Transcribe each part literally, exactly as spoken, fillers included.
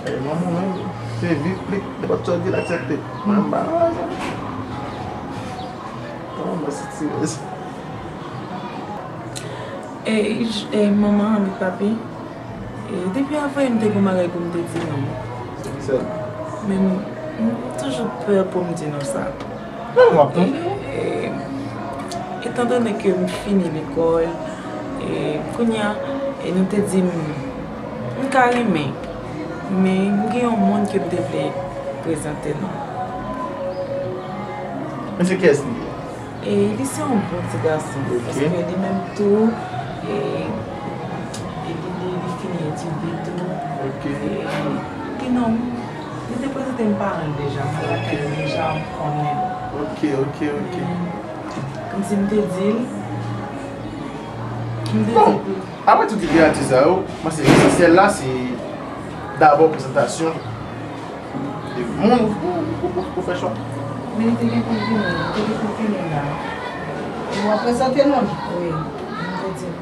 E manman menm, se viv plik, nenpòt sa w di l aksepte. Mwen m pa nan rezon. Kòman mwen sitire sa? E, e manman avèk papi, e depi avan m te gen yon bagay pou m te di non. Sèl. Men m, m toujou pè pou m di non sa. Nan w ap tann. E, etandone ke m fini lekòl, e, kounye a, e, nou te di m, m ka renmen, men m gen yon moun ke m te vle prezante nou. Men se kiyès li ye? E, li se yon bon ti gason, paske li menm tou, e, e li, li, li fini etidye tou. Ok. E, li non, li te prezante m paran l deja, m al lakay li deja, m konnen. Ok, ok, ok. Kòmsi m te di l, m te di l. Bon, apre tout ti grati sa yo, m panse lesansyèl la, se dabò prezantasyon de moun ou, ou, ou, ou fè chwa. Men li te gen pou l vini, li te gen pou l vini la. Ou ap prezante nou l? Wi, m te di l.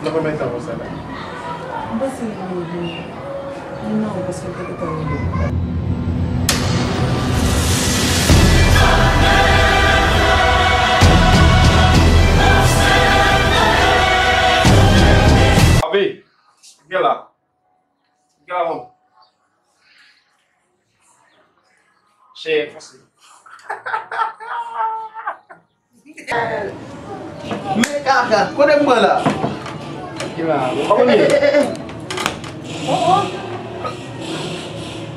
Nan konbyen tan konsa la? M panse li, li, li nan ou paske l te gentan rele m. Papi, gen la. Gen la, bon. Chè, pase. Men kaka, kote m pran la? Ki la? Ou pa konn li? Oh, oh.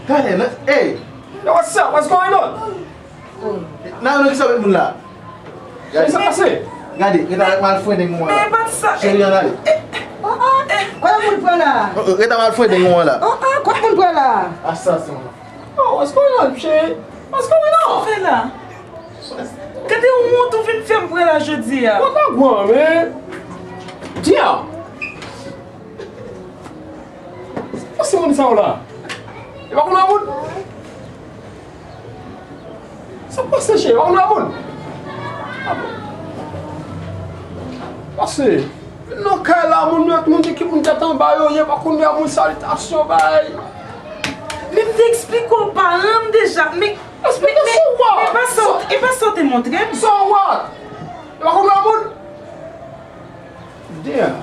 Gade, nan, ey. Yo, what's up? What's going on? Nan, nan, ki sa met moun la? Gade. Sa pase? Gade, rete avèk malfrendeng mwen la. Men e pa t sa. Cheri, ann ale. Oh, oh. Kote moun pran la? Oh, oh, rete avèk malfrendeng mwen la. Oh, oh, kote moun pran la? Asasen. Oh, what's going on, cheri? What's going on? Sa w fè la? Gade wont ou vin fè m pran la jodi a. What a gwaan, man? Damn! Sa pase moun sa yo la? E pa konn moun? Sa pase, cheri? E pa konn moun? Pase. Nan kay la, moun yo, moun di ki moun tèt anba yo ye, pa konn moun salitasyon bay. Men m te eksplike w paran m deja, men, men, men, men pa sa w, e pa sa w te montre m. So what? E pa konn moun? Damn.